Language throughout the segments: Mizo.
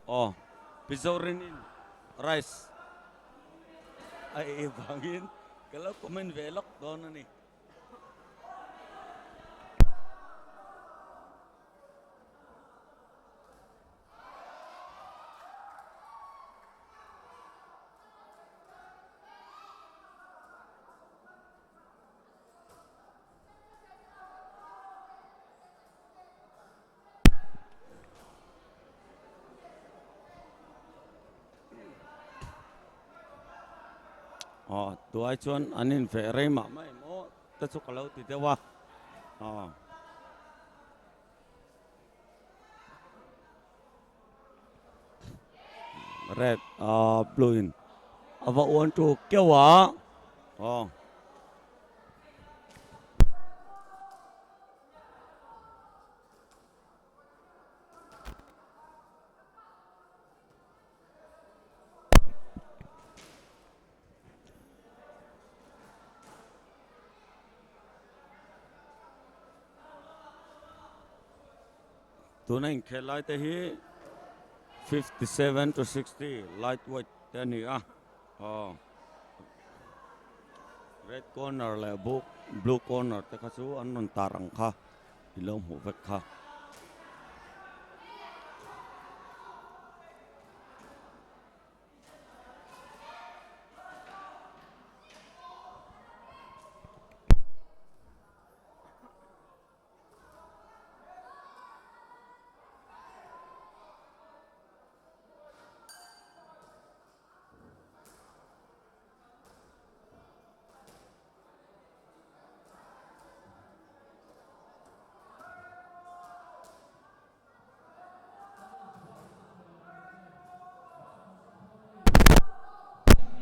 Aw Pizorinin rice a ei vangin ka lo comment ve lawk dawn a ni. Aw tuai chuan an inveh rei mah mah em aw te chu ka lo ti deuh a aw. Red ah blue in a va uan tu keuh a aw. Tuna inkhel lai te hi 57 to 60 lightweight te a ni a aw red corner leh blue corner te kha chu an rawn tar ang kha. I lo hmuh vek kha.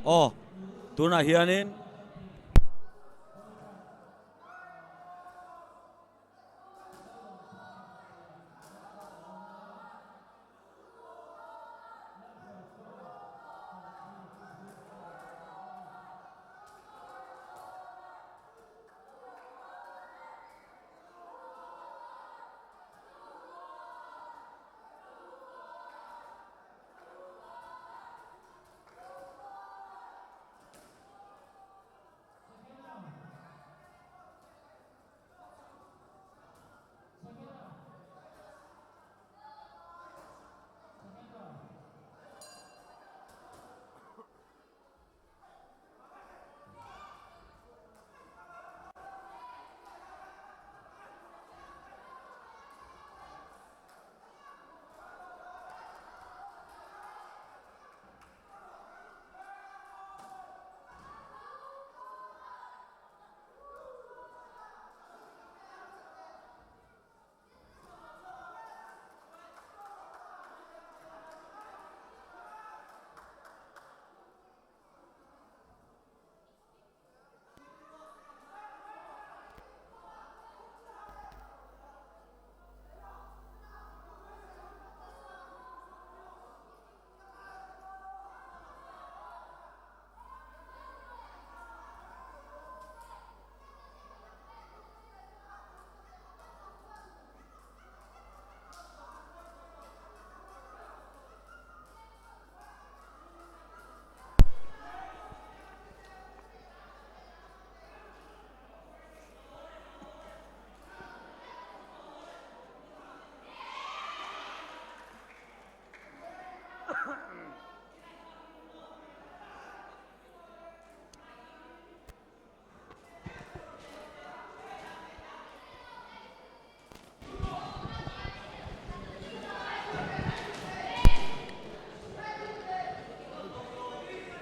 Aw tunah hianin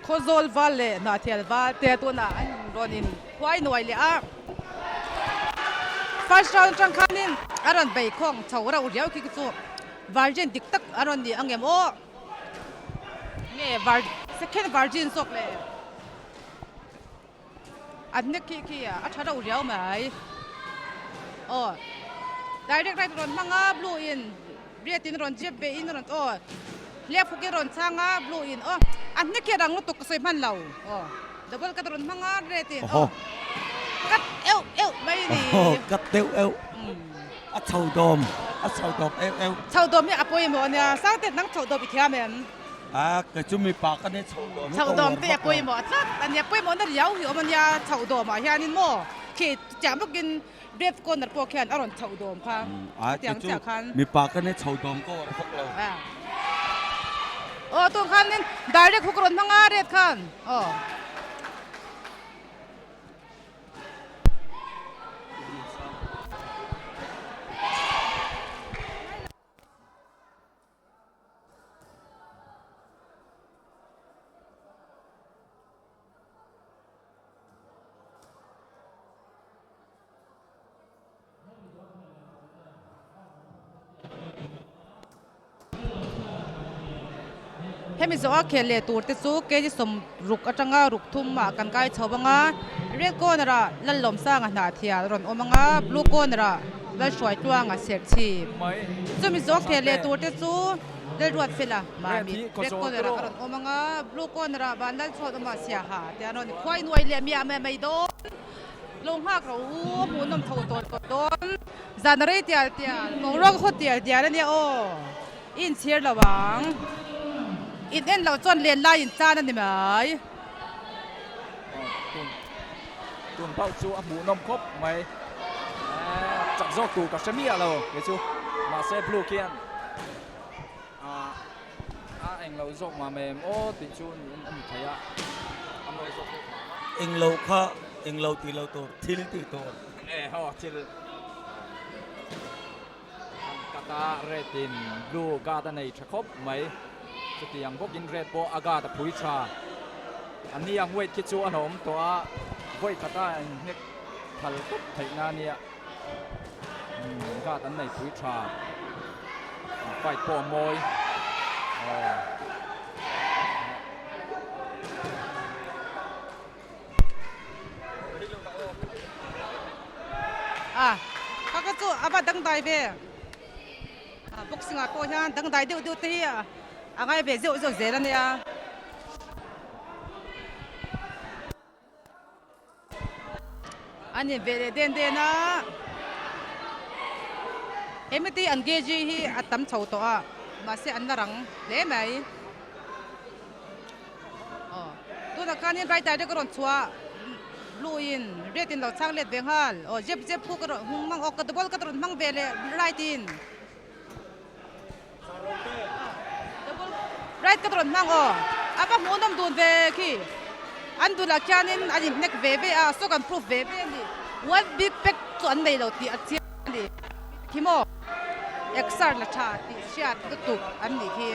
Khawzawl val leh Hnahthial val te tunah an rawn in khuai nuai leh a, first round atang khanin a rawn bei khawng chho rauh riau khi chu virgin dik tak a rawn ni ang em aw nge second virgin zawk le. An nek khi khi a tha reuh riau mai. Aw direct right rawn hmang a blue in red in rawn jab ve in rawn aw left hook in rawn chhang a blue in aw an nek hi a rang lutuk ka sawi hman lo aw double cut rawn hmang a red in aw cut euh euh mai a ni. Aw cut deuh euh a chho dawm. A chho dawm eu eu. Chho dawm hi a pawimawh ania. Sangte nang chho dawm i thiam em? A kei chu mipa ka nia chho dawm hi ka Chho dawm uar te a vak lo. pawimawh tlat ania. Pawimawhna riau hi awm ania chho dawmah hianin maw khi chiah bawkin red corner pawh khian a rawn chho dawm kha. A kei Chutiang chu chiah khan. mipa ka nia chho dawm ka uar vak lo. A aw tun khanin direct hook a rawn hmang a red khan aw. Hemi zawha khel leh tur te chu kg sawmruk atanga ruk thum ah kan kai chho ang a, red corner ah Lallawmsanga hnah thial a rawn awm ang a, blue corner ah Lalhruaitluanga serh chhip. Chumi zawha khel leh tur te chu Lalruatfela Mamit red corner ah a rawn awm ang a, blue corner ah Vanlalchhuat awma Siaha te an rawn khuai nuai leh miah mai mai dawn. Lo nghak ro u, hmuhnawm tho tawh tawh dawn. Zan a rei tial tial, boruak a haw tial tial a nia aw. I inchhir lo ang. In en loh chuan len lai in tan a ni mai. Tun tun pauh chu a hmuhnawm khawp mai. Chak zawk tur ka hre miah lo kei chu. Mahse blue khian a eng lo zawk mah mem aw tih chu a ni thei a. A mawi zawk deuh mah mah. Eng lo kha eng lo tih lo tur thil tih tur. E haw thil an cut a red in blue guard a nei tha khawp mai. Chutiang bawkin red pawh a guard a phui tha. An ni ang weight khi chu a hnawm tawh a vawi khata inhnek phal tawp theihna a nia. Guard an nei pui tha. An fight pawh a mawi. Aw. A ka ka chu a va dangdai ve. Boxing ah pawh hian dangdai deuh deuh te hi a ngai ve zeuh zeuh zel a nia. An in ve leh den den a, hemiti an kg hi a tam chho tawh a, mahse an la rang hle mai. Aw tunah khanin right direct a rawn chhuah blue in red in lo chhang let ve nghal aw jep jep puk a rawn hmang aw ka double ka rawn hmang ve leh right in. Right ka rawn hmang aw. A va hmuhnawm dun ve khi. An dulah khianin an inhnek ve ve a, saw kan proof ve ve a ni. One big pack chu an nei lo tih a chiang a ni. Khi maw exer la tha tih hriat lutuk an nih khi.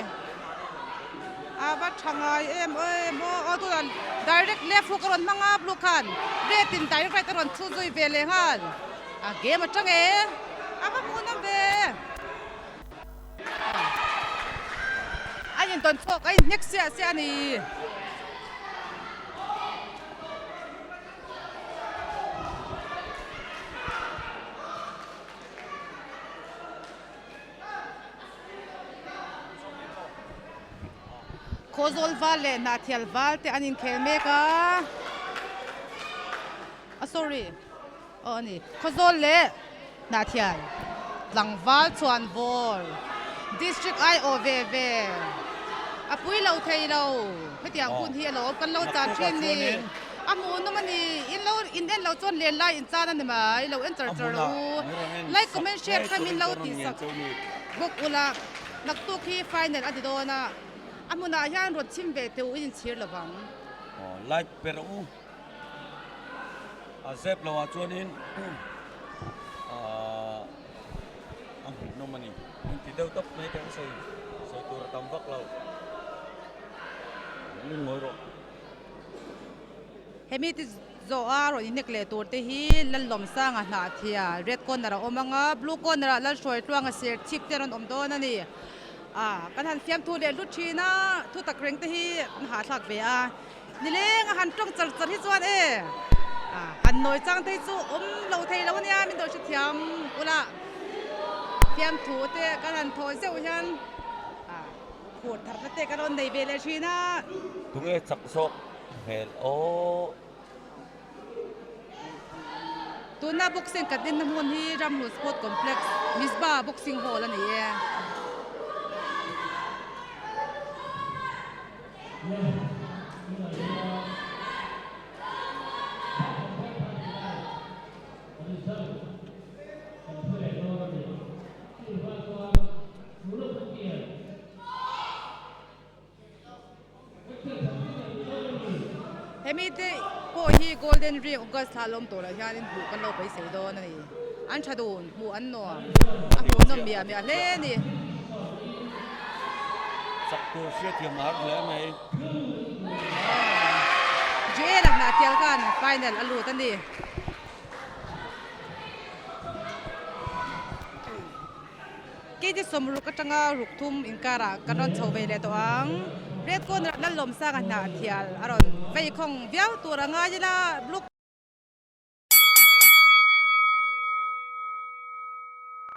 A va tha ngai em em aw. Aw tunah direct left hook a rawn hmang a blue khan red in direct right a rawn chhu zui ve leh nghal. A game atang e. A va hmuhnawm ve. A intawn chhuak a inhnek siah siah a ni. Khawzawl val leh Hnahthial val te an inkhel mek a. A sorry. Aw a ni. Khawzawl leh Hnahthial tlangval chuan ball District aiawh ve ve a pui lo thei lo. Hetiang hun hi alawm kan lo chan thin ni. A hmuhnawm a ni. In lo in en lo chuan len lai in chan a ni mai. Lo en char char lo u. Like comment share kha min lo tihsak bawk ula. Naktuk hi final a ni dawn a. A hmunah hian rawn chhim ve teh u in inchhir lovang. Like pe rawh u. A zep lo ah chuanin ahh a hmuhnawm a ni. Hmun ti deuh tawp mai kan sawi sawi tur a tam vak lo. Lungngawi rawh. Hemi te zawh a rawn inhnek leh tur te hi Lallawmsanga hnahthia red corner a awm ang a, blue corner ah Lalhruaitluanga ser chhip te rawn awm dawn a ni. Ah kan han fiamthu leh hlut thin a, thutak reng te hi an hahthlak ve a. Nileng a han tawng char char hi chuan e han nawi chang te hi chu awm lo thei lo ania min dawi hrethiam ula fiamthu te kan han thaw zeuh hian phur thar na te kan rawn nei ve leh thin a. Tunge chak zawk hmel aw. Tuna boxing kan enna hmun hi Ramhlun Sport Complex, Misbah Boxing Hall a ni e. Hemi te pawh hi Golden Ring August thla lawm tur ah hianin hmuh kan lo beisei dawn a ni. An tha dun, hmuh an nuam, a hmuhnawm miah miah hle a ni. Chak tur hriatthiam a har hle mai. Joel-a hnahtial khan final a lut a ni. Keini sawmruk atanga ruk thum inkarah kan rawn chho ve leh tawh ang. Red corner ah Lallawmsanga hnah thial a rawn vei khawng viau tur a ngai ila. Blue.